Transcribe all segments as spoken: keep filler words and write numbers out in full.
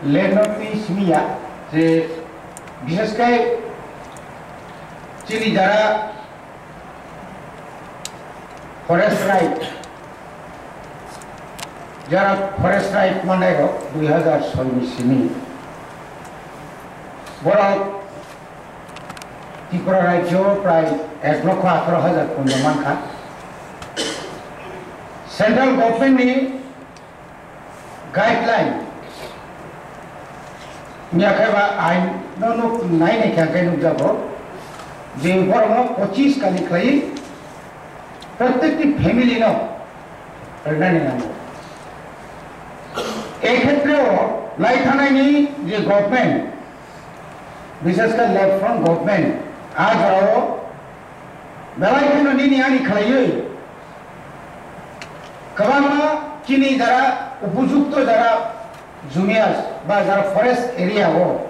Landlord twi simi ya je, bishesh khe chini jara forest right, jara forest right manai rok dui hazar soi ni simi borok Tripura rajyo prai ek lokho atharo hajar punjo mankha. Central government ni guideline ni akhai ba ain no nuk nai nai kha khe nuk jago je borok no pochis kali khlai prottekti family no rwnani nango. E khetre o lai thanai ni je government, bishesh khe left front government, a jora o belai kheno nini ani khlaiwi kwbangma chini jara upojukto jara jumiyas ba jara forest area o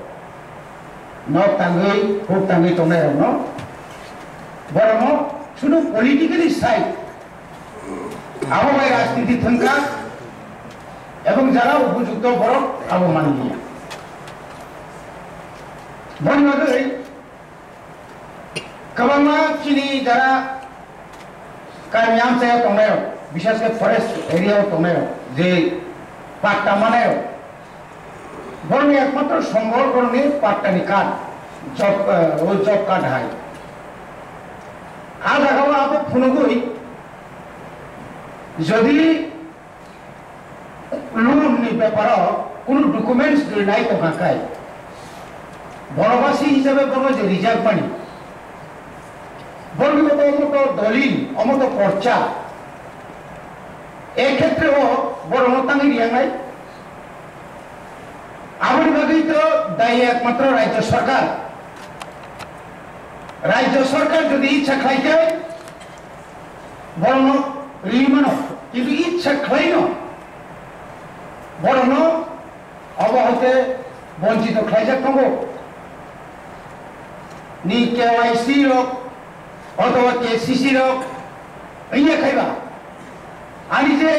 nok tangwi huk tangwi tongnai rok no borok no sudu politically side abo bai rajniti thwngkha ebong jara upojukto borok abo manliya. Boni bagwi kwbangma chini jara kami amchaya tongnai rok, bishesh khe forest area o tongnai rok, je patta manai rok, borokni ekmatro sombol borokni patta ni card, job, eh, o job card hai. A jaga o abo phunugwi jodi loan ni beparo kunu documents rwnai tongkha khai, borobasi hisabe bono je reject mani, borokni omo to dolil, omo to porcha, e khetre o borokno tangwi riyangnai. Aboni bagwi to dayi ekmatro rajyo sarkar. Rajyo sarkar jodi ichha khlai khe, borokno riwi mano, kintu ichha khlaino borokno obo haikhe bonchito khlaijak tongo. Ni K Y C rok othoba K C C rok wngya khaiba ani je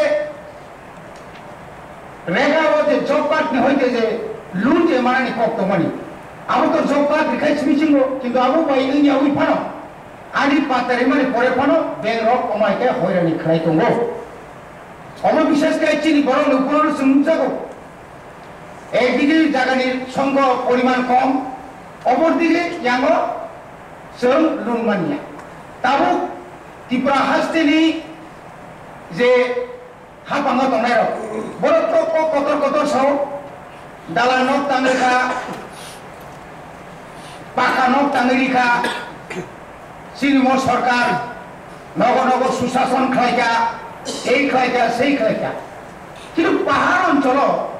rega o je job card ni hoite je loan je manani kok tongmani, abo to job card ni khai simi chingo, kintu abo bai wngya wi phano ani patari mani pore phano bank rok omai khe hoirani khlai tongo. Omo bishesh khe chini borok ni upor no chwng nukjago. Ekdige jagani songkho poriman kom, opor dige yango chwng loan manya. Tabuk Tripura hasteni je hapango tongnai rok, borok to kok kotor kotor sao, dala nok tangwi kha, paka nok tangwi kha, chini mo sarkar nogo nogo susason khlai kha, ei khlai kha, sei khlai kha. Kintu pahar oncholo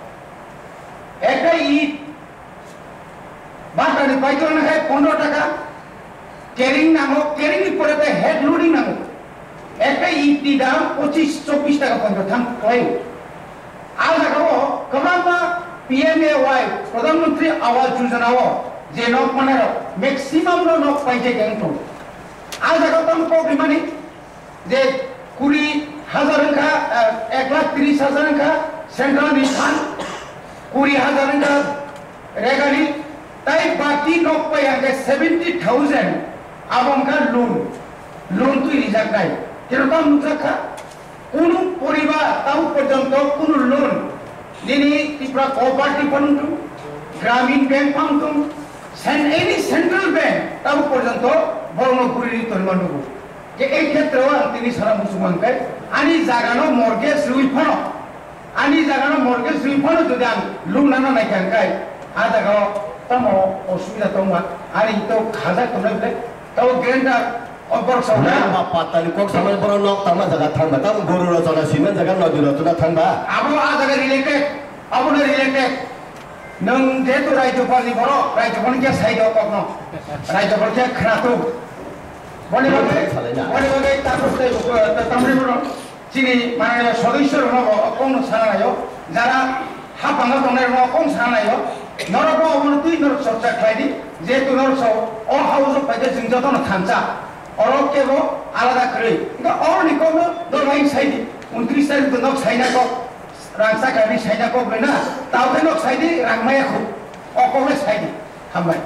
ekta it Batani paitona hai pondro taka, carrying nango, carrying ni pore tai head loading nango. Ekta it ni dam pochis chobbish taka pondro thang klai. A jaga o kwbangma P M A Y, Pradhan Mantri Awas Yojana o je nok manai rok maximum no nok paijak yang tong. A jaga o tamo kok rimani, je kuri hajar wngkha, eh, ek lakh tris hajar wngkha central ni fund, kuri hajar wngkha regani, tai baki nok pai hwnkhe seventy thousand abo wngkha loan, loan twi rijaknai. Khe tamo nukjakha, kunu poribar tabuk porjonto kunu loan nini Tripura Cooperative phano wngthung, Gramin Bank phano wngthung, cen-, any central bank tabuk porjonto borokno guri ri tongma nugo. Je ei khetreo ang tini sana muchung mankhe, ani jagano mortgage rwi phano, ani jagano mortgage rwi phano jodi ang loan nana naikha hwnkhe, a jagao tamo osubida tongma, ani to khajak tongnai bwle, tamo grandeur o borok sa hwnna. Nang ba patani kok samani borok nok tangma jaga thangba, tamo guru rachana siman jaga nodi rachana thangba. Abo a jaga related, abono related. Nwng jehetu Rajyapal ni borok, Rajyapal ni khe sai do kokno. Rajyapal khe khna tung. Boni bagwi, salaina. Boni bagwi takhuk tei, eh, tamni borok chini mananiya sodosyo rokno bo kokno sana naio. Jara haphango tongnai rokno kok sana naio. Norok bo obono twi norok chorcha khlai di. Jehetu norok so o house o paikhe chwng jotono thansa. Oro kebo alada kwrwi. Wngkha oroni kokno norok sai di. Untris tarik bo nok saina kok. Rang chakani saina kok le na, tao khe nok saidi, rang maya khu. O kok le saidi. Hambai.